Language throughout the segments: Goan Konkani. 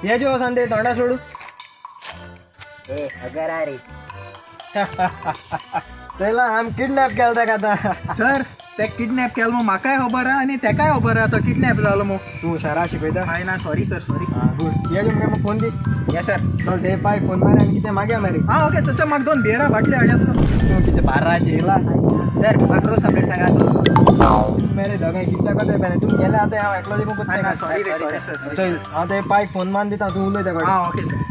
हे जो सांगते तोंडा सोडू. ए अगर आ रे. चला आम किडनॅप केला ताका आतां. सर ते किडनॅप केलो मग म्हाकाय खबर आहा आनी तेकाय खबर आहा तो किडनॅप जालो मग. तूं सरा शिकयता? हय ना सॉरी सर सॉरी. हां गुड. ये मगे मग फोन दी. Yes sir. चल ते पाय फोन मार आनी कितें मागया मरे. हां ओके सर. सर म्हाका 2 बियरा बाटले हाडया. तूं कितें बाराचे येयला? सर म्हाका रोस आमलेट सांगा तूं. मेरे दोगांय कित्याक कोताय बेने तूं गेले आतां हांव एकलो देखून कोत्ता. सॉरी रे सॉरी सर. चल हांव ते पायक फोन मारून दिता तूं उलय तेका. हां ओके सर.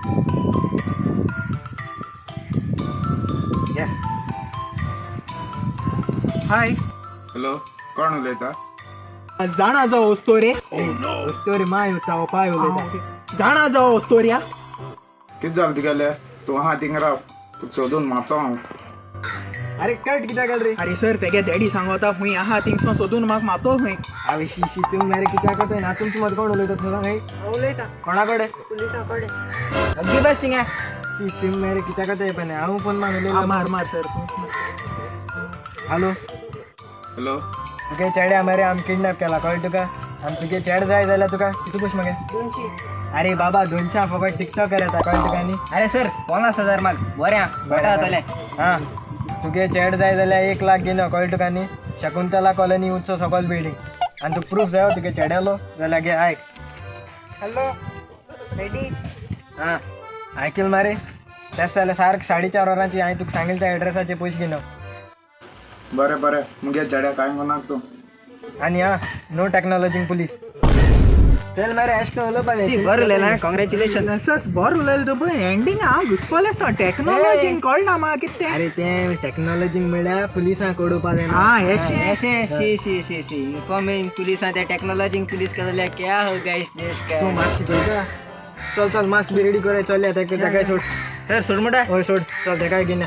हाय. हॅलो कोण उलयता? जाणा जाओ रे. वस्तोरी my होता पाय उलयता. जाणा जाओ वस्तोरिया. कितें जालें तुगेलें? तूं आहा थिंगा राव, तुका सोदून मारता हांव. अरे कट कित्याक गेल रे? अरे सर तेगे डॅडी सांगता हुंय आहा थिंगसो सोदून म्हाका मातो हुंय. हांवें शी शी तूं मरे कित्याक कोताय ना. तुमचे मदीं कोण उलयता तुका खंय? उलयता. कोणा कडेन? पुलिसा कडेन. अगदी बस थिंगा. शी तूं मरे कित्याक कोताय पळय. हांव फोन मारून उलयता. मार मार सर तूं. हॅलो. हॅलो तुगे चेड्या मरे आम किडनॅप केला कळ्ळें तुका? आनी तुगे चेड जाय जाल्यार तुका कितू पयशे मगे? 200. अरे बाबा 200 फकत टिकटॉकर येता कळ्ळें तुका न्ही? अरे सर 50,000 माग. बरें आं बरें जातलें. हां तुगे चेड जाय जाल्यार 1 लाख घेवन कळ्ळें तुका न्ही? शकुंतला कॉलनी उच्च सकल बिल्डींग. आनी तुका प्रूफ जायो तुगे चेड्यालो जाल्यार घे आयक. Hello ready. हां आयकील मरे? तेश जाल्यार सारकें 4:30 वरांची हांवें तुका सांगिल्लें त्या एड्रेसाचे पयशे घेवन. बरें बरें मुगे चेड्या कांय कोणाक तूं. आनी हां नो टेक्नॉलॉजी पुलीस. चल मरे अशें करून उलोवपा. बरें उलयलां. कॉंग्रेच्युलेशन. सर बरें उलयलें तूं पळय एंडींग हांव घुसपलें सो टेक्नॉलॉजीन कळना म्हाका कितें तें. अरे तें टेक्नॉलॉजीन म्हळ्यार पुलिसांक उडोवपा जायना. हां एशें ऐसे शी शी शी शी इन्फॉर्मिंग पुलिस आते टेक्नोलॉजी पुलिस का जाल्यार क्या होगा इस देश का. तूं म्हाका शिकयता? चल चल मास्क बी रेडी कर चल ताका ताकाय सोड. सर सोड म्हणटा? हय सोड चल ताकाय घेवन.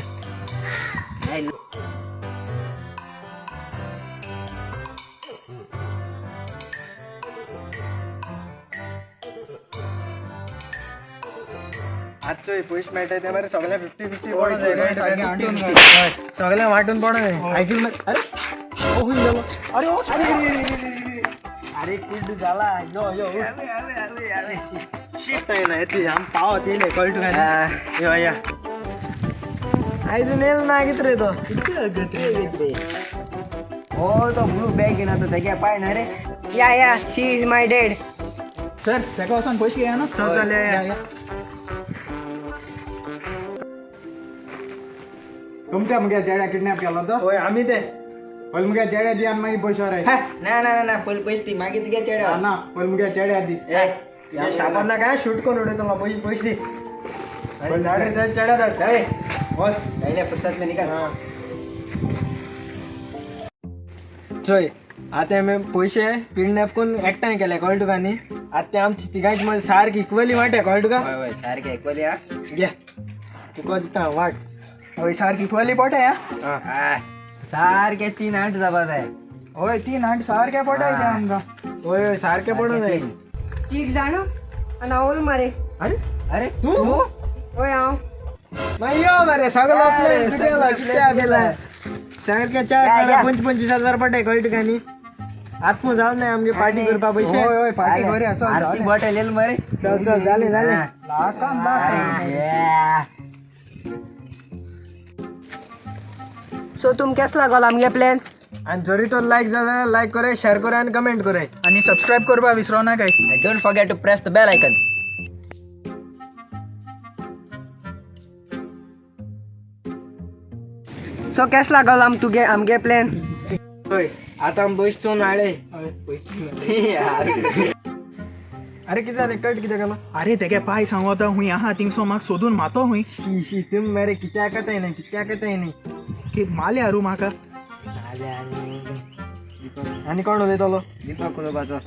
आजचो पयशे मेळटा ते मरे सगळे 50-50 पडून जाय. सगळे वांटून पडून जाय. आयकील मरे? अरे ओ खूंय गेलो? अरे ओ अरे कुड्ड जाला. यो यो ना येतली आम पावत येयले कळ्ळें तुका? यो या आयजून येयलो ना कितें रे तो? हो तो ब्लू बॅग घेवन तो तेगे पाय ना रे. Yeah yeah she is my dad. Sir तेका वचोन पयशे घेया न्हू. चल चल या या. तुमच्या मुगे चेड्या किडनॅप केलो तो? हय आमी ते. पयलीं मुगे चेड्या दी आनी मागीर पयशे रे. ना ना ना पयलीं पयशे दी मागीर तुगे चेड्या. ना पयलीं मुगे चेड्या दी. तुगे शाबान ना काय शूट करून उडयतलो. पयशे पयशे दी. धाड रे चेड्या धाड. बस पहले फुर्सत में निकल. हां चोय आतां आमी पयशे किडनॅप करून एकठांय केले कळ्ळें तुका न्ही? आतां ते आमची तिगांची मदीं सारकी इक्वली वांट्या कळ्ळें तुका? हय हय सारकें इक्वली. आं घे तुका दिता वाट. हय सारकी इक्वली पोटाय. हां सारकें 3 आठ जावपा जाय. हय 3 आठ सारकें पोटाय ते आमकां. हय हय सारकें पडूं जाय. 3 जाण आनी हांव मरे. अरे अरे तूं? हय हांव. मागीर यो मरे सगळो प्लॅन तुगेलो कित्याक केला? सारकें 4 25,000 पडटाय कळ्ळें तुका न्ही? आत्मो जालें ना आमगे पार्टी करपा पयशे. हय हय पार्टी करूया चल. आरसी बॉटल येयल मरे. चल चल जालें जालें. लाखान लाख. सो तुम केसो लागलो आमगे प्लॅन? आनी जरी तो लायक जाला लायक कराय, शेअर कराय आनी कमेंट कराय आनी सबस्क्रायब करपा विसरो नाकाय. Don't forget to press the bell icon. So केसो लागलो आम तुगे आमगे प्लॅन? हय आतां आमी पयशे चोवन हाडले. अरे कितें जालें? कट कित्याक गेलो? अरे तेगे पाय सांगता हुंय आहा थिंगसो म्हाका सोदून मातो हुंय. शी शी तूं मरे कित्याक कोताय न्ही कित्याक कोताय न्ही. कितें माल्या रू म्हाका. आनी कोण उलयतलो? दीपक उलोवपाचो.